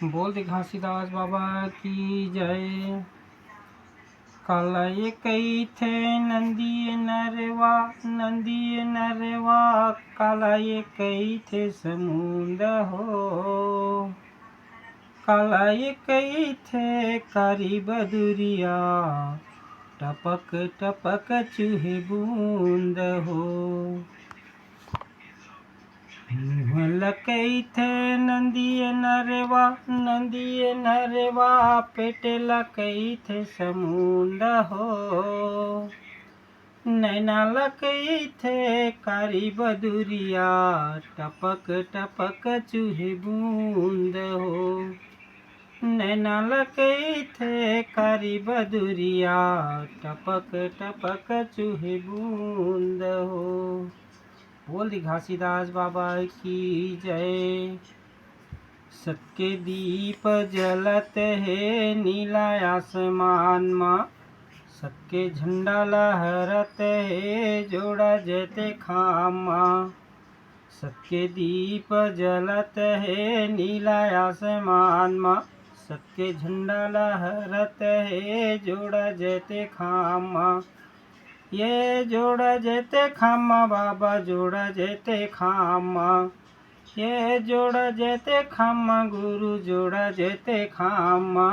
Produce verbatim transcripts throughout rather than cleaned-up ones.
बोल दे घासीदास बाबा की जय। काला ये कहिथे नंदिए नरवा, नंदिए नरवा, काला ये कहिथे समुंद हो। काला ये कहिथे कारी बदुरिया, टपक टपक चुहे बूंद हो। मुँह ल कहिथे नंदिए नरवा, नंदिए नरवा, पेट ल कहिथे समुंद हो। नैना ल कहिथे कारी बदुरिया, टपक टपक चुहे बूंद हो। नैना ल कहिथे कारी बदुरिया, टपक टपक चुहे बूंद हो। बोल दे घासीदास बाबा की जय। सबके दीप जलत हे नीला आसमान मा, सबके झंडा लहरत हे जोड़ा जैते खाम मा। सबके दीप जलत हे नीला आसमान मा, सबके झंडा लहरत हे जोड़ा जैते खाम मा। ये जोड़ा जैते खाम मा बाबा, जोड़ा जैते खाम मा। ये जोड़ा जैते खाम मा गुरु, जोड़ा जैते खाम मा।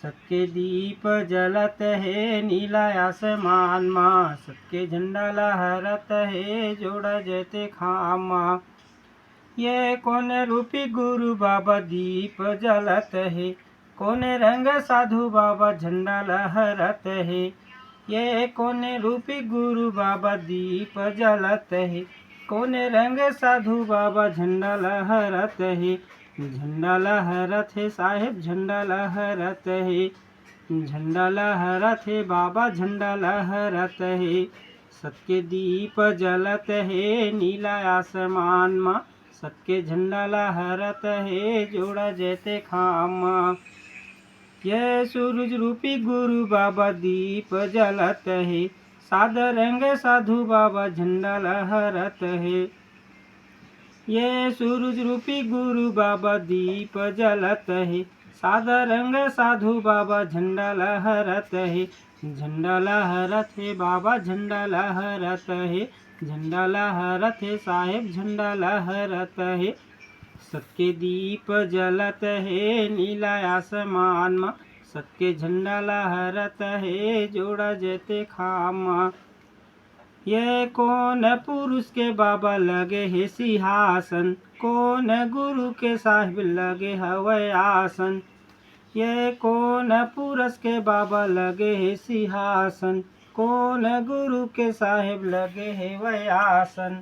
सबके दीप जलत हे नीला आसमान मा, सबके झंडा लहरत हे जोड़ा जैते खाम मा। ये कोन रूपी गुरु बाबा दीप जलत हे, कोन रंग साधु बाबा झंडा लहरत हे। ये कोन रूपी गुरु बाबा दीप जलत हे, कोन रंग साधु बाबा झंडा लहरत हे। झंडा लहरत हे साहेब, झंडा लहरत हे। झंडा लहरत हे बाबा, झंडा लहरत हे। सबके दीप जलत हे नीला आसमान मा, सबके झंडा लहरत हे जोड़ा जैते खाम मा। ये सूरज रूपी गुरु बाबा दीप जलत हे, सादा रंग साधु बाबा झंडा लहरत हे। ये सूरज रूपी गुरु बाबा दीप जलत हे, सादा रंग साधु बाबा झंडा लहरत हे। झंडा लहरत हे बाबा, झंडा लहरत हे, झंडा लहरत हे साहेब, झंडा लहरत हे। सबके दीप जलत हे नीला आसमान मा, सबके झंडा लहरत हे जोड़ा जैते खाम मा। ये कोन पुरुष के बाबा लगे हे सिंहासन, कोन गुरु के साहेब लगे हवय आसन। ये कोन पुरुष के बाबा लगे हे सिंहासन, कोन गुरु के साहेब लगे हवय आसन।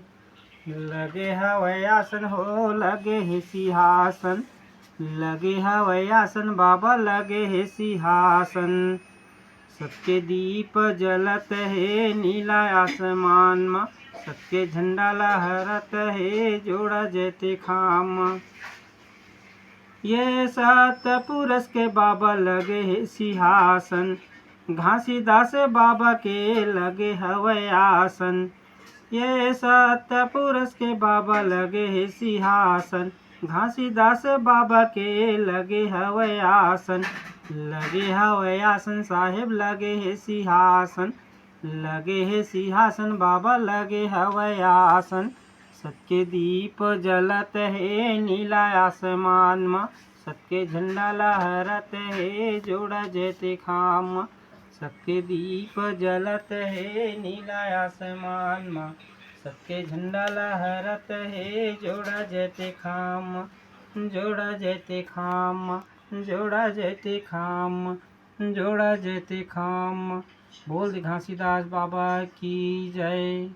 लगे हवय आसन हो, लगे हे सिंहासन, लगे हवय आसन बाबा, लगे हे सिंहासन। सबके दीप जलत हे नीला आसमान मा, सबके झंडा लहरत हे जोड़ा जैते खाम मा। ये सत पुरुष के बाबा लगे हे सिंहासन, घासीदास बाबा के लगे हवय आसन। ये सत पुरुष के बाबा लगे हे सिंहासन, घासीदास बाबा के लगे हवय आसन। लगे हवय आसन साहेब, लगे हे सिंहासन, लगे हे सिंहासन बाबा, लगे हवय आसन। सबके दीप जलत हे नीला आसमान मा, सबके झंडा लहरत हे जोड़ा जैते खाम मा। सबके दीप जलत हे नीला आसमान मा, सबके झंडा लहरत हे जोड़ा जैते खाम मा, जोड़ा जैते खाम मा, जोड़ा जैते खाम मा, जोड़ा जैते खाम मा। बोल दे घासीदास बाबा की जय।